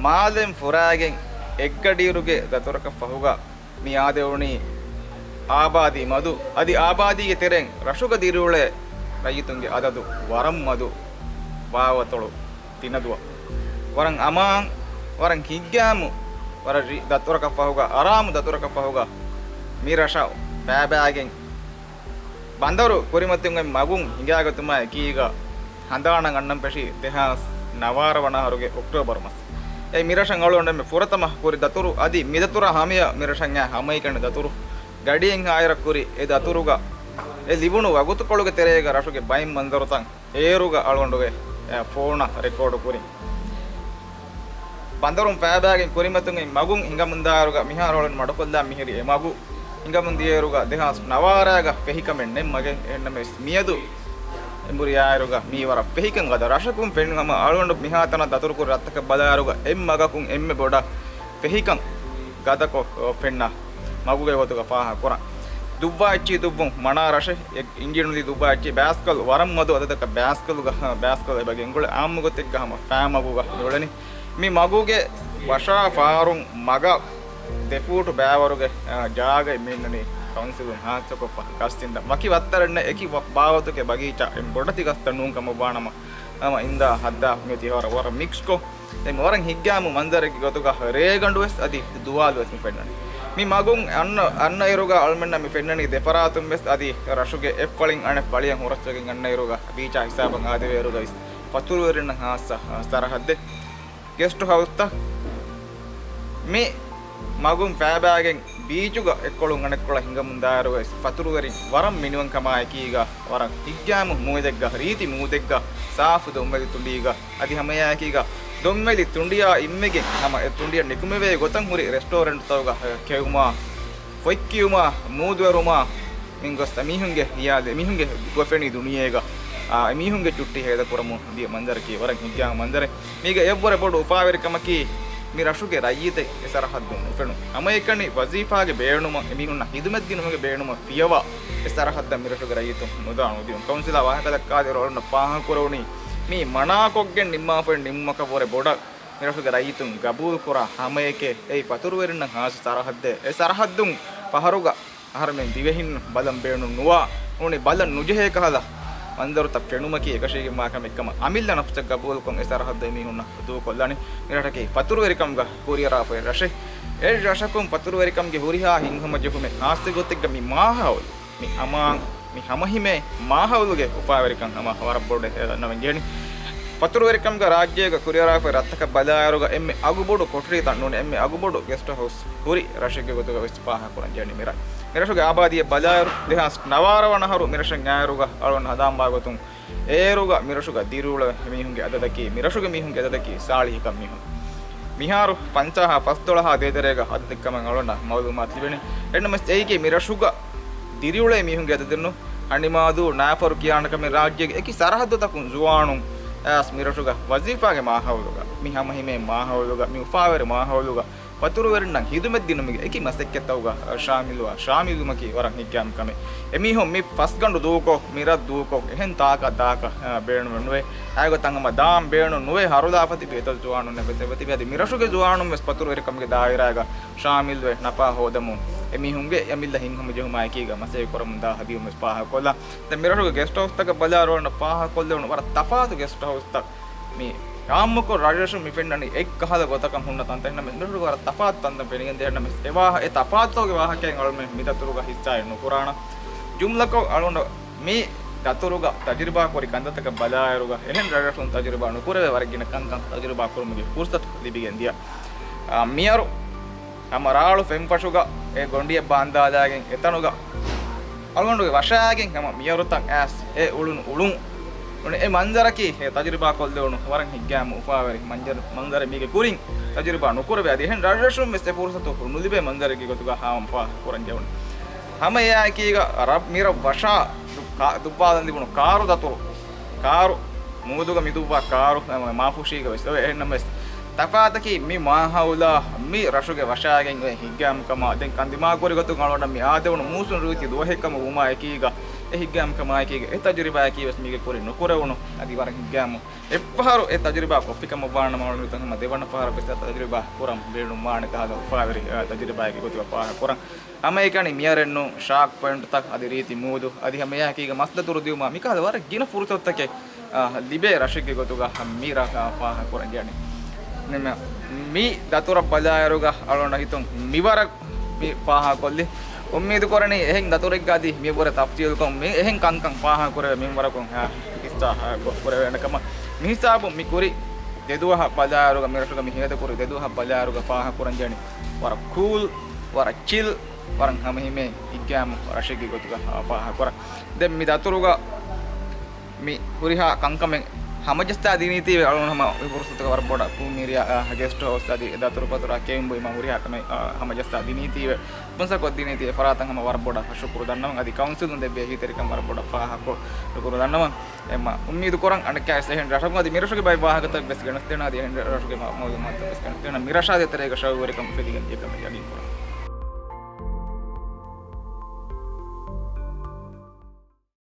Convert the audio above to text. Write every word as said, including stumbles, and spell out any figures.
މާލެން ފުރާގެން އެއްގަޑިއިރުގެ ދަތުރަކަށް ފަހުގަ މި އާދެވުނީ އާބާދީ މަދު. އަދި އާބާދީގެ ތެރެއިން ރަށުގަ ދިރިއުޅޭ ރައްޔިތުންގެ އަދަދު ވަރަށް މަދު، ބާވަތޮޅު ތިނަދުއަށް. ވަރަށް އަމާން، ވަރަށް ހިތްގައިމު، ވަރަށް ރި-، ދަތުރަކަށް ފަހުގަ، އަރާމު ދަތުރަކަށް ފަހުގަ މި ރަށަށް ފައިބައިގެން ބަނދަރު ކުރިމަތިން އޮތް މަގުން ހިނގާގަތުމާ އެކީގަ ހަނދާނަށް އަންނަން ފެށީ ދެހާސް ނަވާރަ ވަނަ އަހަރުގެ އޮކްޓޯބަރު މަސް. އެ މިރަށަށް އަޅުގަނޑުމެން ފުރަތަމަ ކުރި ދަތުރު އަދި މިދަތުރާ ހަމަޔަށް މިރަށަށް އައި ހަމައެކަނި ދަތުރު ގަޑިއެއްހާއިރަށް ކުރި އެ ދަތުރުގަ އެ ލިބުނު ވަގުތުކޮޅުގެ ތެރޭގަ ރަށުގެ ބައެއް މަންޒަރުތައް އޭރުގަ އަޅުގަނޑުގެ، އެ، ފޯނަށް ރެކޯޑު ކުރިން. ބަނދަރުން ފައިބައިގެން ކުރިމަތިން އޮތް މަގުން ހިނގަމުންދާއިރުގަ މިހާރު އަޅުގަނޑު މަޑުކޮށްލާ މިހިރި އެ މަގު ހިނގަމުން ދިޔައިރުގަ ދެހާސް ނަވާރައިގަ ފެހިކަމެއް ނެތް މަގެއް. އެހެންނަމަވެސް މިއަދު އެނބުރި އާއިރުގަ މީ ވަރަށް ފެހިކަން ގަދަ ރަށަކުން ފެން ހަމަ އަޅުގަނޑު މިހާތަނަށް ދަތުރުކުރި ރަށްތަކަށް ބަލާއިރުގަ އެއް މަގަކުން އެންމެ ބޮޑަށް ފެހިކަން ގަދަކޮށް ފެންނަ މަގުގެ ގޮތުގަ ފާހަގަ ކުރަން. ދުއްވާ އެއްޗިހި ދުއްވުން މަނާ ރަށެއް، އެ އިންޖީނުލީ ދުއްވާ އެއްޗިހި ބައިސްކަލް ވަރަށް މަދު އަދަދަކަށް ބައިސްކަލުގަ، ބައިސްކަލް އެބަ ގެންގުޅޭ އާއްމު ގޮތެއްގަ ހަމަ ފައި މަގުގަ މިއުޅެނީ. މި މަގުގެ ވަށާ ފާރުން މަގަށް ދެ ފޫޓު ބައިވަރުގެ، އާ، ޖާގައެއް މި އިންނަނީ ކައުންސިލުން ހާއްސަކޮށްފަ ގަސް އިންދަން. ވަކި ވައްތަރެއް ނެތް، އެކި ވަ-، ބާވަތުގެ ބަގީޗާ އެއް ބޮޑެތި ގަސްތައް ނޫން ކަމަށްވާނަމަ، ހަމަ އިންދާ ހައްދާ މިއޮތީ ވަރަށް، ވަރަށް މިކްސްކޮށް، އެ ވަރަށް ހިތްގައިމު މަންޒަރެއްގެ ގޮތުގަ ރޭގަނޑުވެސް އަދި ދުވާލުވެސް މި ފެންނަނީ. މި މަގުން އަންނަ، އަންނައިރުގަ އަޅުމެންނަށް މި ފެންނަނީ ދެފަރާތުންވެސް އަދި ރަށުގެ އެއްފަޅިން އަނެއް ފަޅިއަށް ހުރަސްވެގެން އަންނައިރުގަ ބީޗާ ހިސާބަށް އާދެވޭއިރުގަ ވެސް ފަތުރުވެރިންނަށް ހާއްސަ، އަ، ސަރަހައްދެއް. ގެސްޓު ހައުސްތައް މި މަގުން ފައިބައިގެން ބީޗުގަ އެއްކޮޅުން އަނެއްކޮޅަށް ހިނގަމުންދާއިރު ވެސް ފަތުރުވެރިން ވަރަށް މިނިވަންކަމާއެކީގަ ވަރަށް ހިތްގައިމު މޫދެއްގަ، ރީތި މޫދެއްގަ، ސާފު ދޮންވެލި ތުނޑީގަ، އަދި ހަމައެއާއެކީގަ ދޮންވެލި ތުނޑިއާ އިއްމެގެން ހަމަ އެ ތުނޑިއަށް ނިކުމެވޭ ގޮތަށް ހުރި ރެސްޓޯރެންޓްތަކުގަ ކެއުމާ، ފޮތްކިޔުމާ، މޫދުވެރުމާ، މިން ގޮސް އެމީހުންގެ ހިޔާލެއް، އެމީހުންގެ ގޮފެނި ދުނިޔޭގަ، އާ، އެމީހުންގެ ޗުއްޓި ހޭދަކުރަމުން ދިޔަ މަންޒަރަކީ ވަރަށް ހިތްގައިމު މަންޒަރެއް. މީގަ އެއްވަރެއް ބޮޑު އުފާވެރިކަމަކީ، މި ރަށުގެ ރައްޔިތެއް އެ ސަރަހައްދުން ނުފެނުން. ހަމައެކަނި ވަޒީފާގެ ބޭނުމަށް އެމީހުންނަށް ހިދުމަތް ދިނުމުގެ ބޭނުމަށް ފިޔަވާ އެ ސަރަހައްދަށް މި ރަށުގެ ރައްޔިތުން ނުދާ ނުދިޔުން. ކައުންސިލާ ވާހަކަ ދައްކާދިޔައިރު އަޅުގަނޑަށް ފާހަގަކުރެވުނީ، މީ މަނާކޮށްގެން ނިންމާފައި ނިންމުމަކަށްވުރެ ބޮޑަށް މި ރަށުގެ ރައްޔިތުން ގަބޫލުކުރާ ހަމައެކޭ، އެއީ ފަތުރުވެރިންނަށް ހާއްސަ ސަރަހައްދެއް. އެ ސަރަހައްދުން ފަހަރުގަ އަހަރުމެން ދިވެހިން ބަލަން ބޭނުން ނުވާ، ނޫނީ ބަލަން ނުޖެހޭ ކަހަލަ މަންޒަރުތައް ފެނުމަކީ އެކަށީގެންވާ ކަމެއް ކަމަށް އަމިއްލަ ނަފްސަށް ގަބޫލުކޮށް އެ ސަރަހައްދު އެމީހުންނަށް ދޫކޮށްލަނީ. މި ރަށަކީ ފަތުރުވެރިކަމުގަ ކުރިއަރާފައި ރަށެއް. އެ ރަށަކުން ފަތުރުވެރިކަމުގެ ހުރިހާ ހިތްހަމަޖެހުމެއް ހާއްސަ ގޮތެއްގަ މި މާހައުލު، މި އަމާން، މި ހަމަހިމޭ މާހައުލުގެ އުފާވެރިކަން ހަމަ ވަރަށް ބޮޑަށް އެ ދަންނަވަން ޖެހެނީ. ފަތުރުވެރިކަމުގަ ރާއްޖޭގަ ކުރިއަރާފައި ރަށްތަކަށް ބަލާއިރުގަ އެންމެ އަގުބޮޑު ކޮޓަރިތައް ނޫނީ އެންމެ އަގުބޮޑު ގެސްޓް ހައުސް ހުރި ރަށެއްގެ ގޮތުގަ ވެސް ފާހަގަކުރަން ޖެހެނީ މި ރަށް. މި ރަށުގެ އާބާދީއަށް ބަލާއިރު ދެހާސް ނަވާރަ ވަނަ އަހަރު މި ރަށަށް އާއިރުގަ އަޅުގަނޑު ހަނދާންވާ ގޮތުން އޭރުގަ މިރަށުގަ ދިރިއުޅޭ މީހުންގެ އަދަދަކީ، މިރަށުގެ މީހުންގެ އަދަދަކީ ސާޅީހިކަން މީހުން. މިހާރު ފަންސާހާ ފަސްދޮޅަހާ ދޭތެރޭގަ އަދަދެއްކަމަށް އަޅުގަނޑަށް މައުލޫމާތު ލިބެނީ. އެހެންނަމަވެސް އެއީކީ މިރަށުގަ ދިރިއުޅޭ މީހުންގެ އަދަދެއްނު. ހަނިމާދޫ، ނާފަރު ކިޔާނެ ކަމެއް ރާއްޖޭގެ އެކި ސަރަހައްދުތަކުން ޒުވާނުން އައިސް މިރަށުގަ ވަޒީފާގެ މާހައުލުގަ، މި ހަމަހިމޭ މާހައުލުގަ، މި އުފާވެރި މާހައުލުގަ ފަތުރުވެރިންނަށް ހިދުމަތް ދިނުމުގެ އެކި މަސައްކަތްތަކުގަ ޝާމިލުވާ، ޝާމިލުވުމަކީ ވަރަށް ހިތްގައިމު ކަމެއް. އެމީހުން މި ފަސްގަނޑު ދޫކޮށް، މި ރަށް ދޫކޮށް، އެހެން ތާކަށް ދާކަށް، އާ، ބޭނުމެއް ނުވޭ. އާގޮތަށް ހަމަ ދާން ބޭނުން ނުވޭ. ހަރުލާފަ ތިބި އެތައް ޒުވާނުން އެބަސް އެބަތިބި. އަދި މި ރަށުގެ ޒުވާނުން ވެސް ފަތުރުވެރިކަމުގެ ދާއިރާގަ ޝާމިލްވެ، ނަފާ ހޯދަމުން އެމީހުންގެ އަމިއްލަ ހިތްހަމަޖެހުމާ އެކީގަ މަސައްކަތް ކުރަމުންދާ ހަވީމެސް ފާހަގަކޮށްލާ. ދެން މިރަށުގެ ގެސްޓް ހައުސްތަކަށް ބަލާއިރު އަޅުގަނޑަށް ފާހަގަކޮށްލެވުނު ވަރަށް ތަފާތު ގެސްޓް ހައުސްތައް. މި އާއްމުކޮށް ރަށްރަށުން މި ފެންނަނީ އެއްކަހަލަ ގޮތަކަށް ހުންނަ ތަންތައް. އެހެންނަމަވެސް މިރަށުގަ ވަރަށް ތަފާތު ތަންތަން ފެނިގެންދޭ. އެހެންނަމަވެސް އެ ވާހަ-، އެ ތަފާތުތަކުގެ ވާހަކައެއް އަޅުމެން މި ދަތުރުގަ ހިއްސާއެއް ނުކުރާނަން. ޖުމްލަކޮށް އަޅުގަނޑު މި ދަތުރުގަ ތަޖުރިބާކުރި ކަންތައްތަކަށް ބަލާއިރުގަ އެހެން ރަށްރަށުން ތަޖުރިބާ ނުކުރެވޭ ވަރަށް ގިނަ ކަންކަން ތަޖުރިބާ ކުރުމުގެ ފުރުސަތު ލިބިގެން ދިޔަ. އާ، މިއަރު ހަމަ ރާޅު ފެންފަށުގަ އެ ގޮނޑިއެއް ބާންދާލާގެން އެތަނުގަ އަޅުގަނޑުގެ ވަށާގެން ހަމަ މިއަރުތައް އައިސް އެ އުޅުނު އުޅުން. އެ މަންޒަރަކީ އެ ތަޖުރިބާ ކޮށްލެވުނު ވަރަށް ހިތްގައިމު އުފާވެރި މަންޒަރު، މަންޒަރެއް. މީގެ ކުރިން ތަޖުރިބާ ނުކުރެވޭ އަދި އެހެން ރަށްރަށުން ވެސް އެ ފުރުސަތު ނުލިބޭ މަންޒަރެއްގެ ގޮތުގަ ހާމަ ފާހަގަ ކުރަން ޖެހުނު. ހަމަ އެއާއެކީގަ ރަށް މިރަށް ވަށާ ދު-، ކާ-، ދުއްވާލަން ލިބުނު ކާރު ދަތުރު، ކާރު މޫދުގަ މި ދުއްވާ ކާރު މާފުށީގަ ވެސް އޮވޭ. އެހެންނަމަވެސް ތަފާތަކީ މި މާހައުލާ މި ރަށުގެ ވަށާގެން އޮތް ހިތްގައިމުކަމާ. ދެން ކަންދިމާކުރި ގޮތުން އަޅުގަނޑަށް މި އާދެވުނު މޫސުން ރީތި ދުވަހެއް ކަމަށް ވުމާ އެކީގަ އެ ހިތްގައިމުކަމާއެކީގަ އެ ތަޖުރިބާއަކީ ވެސް މީގެ ކުރިން ނުކުރެވުނު. އަދި ވަރަށް ހިތްގައިމު އެއްފަހަރު އެ ތަޖުރިބާ ކޮށްފިކަމަށްވާނަމަ އަޅުގަނޑު ހަމަ ދެވަނަ ފަހަރަށް ވެސް އެ ތަޖުރިބާ ކުރަން ބޭނުންވާނެ ކަހަލަ އުފާވެރި، އާ، ތަޖުރިބާއެއްގެ ގޮތުގަ ފާހަގަކުރަން. ހަމައެކަނި މިޔަރެއްނު ޝާކް ޕޮއިންޓްތައް އަދި ރީތި މޫދު އަދި ހަމައެއާއެކީގަ މަސްދަތުރު ދިއުމާ މިކަހަލަ ވަރަށް ގިނަ ފުރުސަތުތަކެއް، އާ، ލިބޭ ރަށެއްގެ ގޮތުގަ މި ރަށް ފާހަގަކުރަން ޖެހެނީ. ނިމެ، މި ދަތުރަށް ބަލާއިރުގަ އަޅުގަނޑަށް ހިތުން މިވަރަށް މި ފާހަގަކޮށްލި. އުއްމީދު ކުރަނީ އެހެން ދަތުރެއްގަ އަދި މި ބުރެ ތަފްސީލުކޮށް މި އެހެން ކަންކަން ފާހަގަކުރެވޭ މިންވަރަކުން ހިއްސާ ކުރެވޭނެ ކަމަށް. މި ހިސާބުން މި ކުރި ދެ ދުވަހަށް ބަލާއިރުގަ މި ރަށުގަ މި ހޭދަކުރި ދެ ދުވަހަށް ބަލާއިރުގަ ފާހަގަކުރަން ޖެހެނީ ވަރަށް ކޫލް، ވަރަށް ޗިލް، ވަރަށް ހަމަހިމޭން ހިތްގައިމު ރަށެއްގެ ގޮތުގަ ފާހަގަކުރަން. ދެން މި ދަތުރުގަ މި ހުރިހާ ކަންކަމެއް ހަމަޖައްސާ ދިނީތީވެ އަޅުގަނޑު ހަމަ މި ފުރުސަތުގަ ވަރަށް ބޮޑަށް ކުއްމީރިޔާ، އާ، ގެސްޓް ހައުސް އަދި ދަތުރުފަތުރާ ކެއުން ބުއިމާ ހުރިހާ ކަމެއް، އާ، ހަމަޖައްސާ ދިނީތީވެ ސްޕޮންސަރ ކޮށްދިނީތީވެ ފަރާތަށް ހަމަ ވަރަށް ބޮޑަށް ޝުކުރު ދަންނަވަން. އަދި ކައުންސިލުން ދެއްވި އެހީތެރިކަން ވަރަށް ބޮޑަށް ފާހަގަކޮށް ޝުކުރު ދަންނަވަން. އެމަ އުއްމީދު ކުރަން އަނެއްކާވެސް އެހެން ރަށަކުން އަދި މިރަށުގެ ބައެއް ވާހަކަތައް ވެސް ގެނެސްދޭނަން އަދި އެހެން ރަށުގެ މަ-، މައުލޫމާތުތައް ވެސް ގެނެސްދޭނަން. މިރަށާ ދޭތެރޭގަ ޝައުގުވެރިކަން އުފެދިގެން ދިޔަކަމަށް ޔަގީން ކުރަން.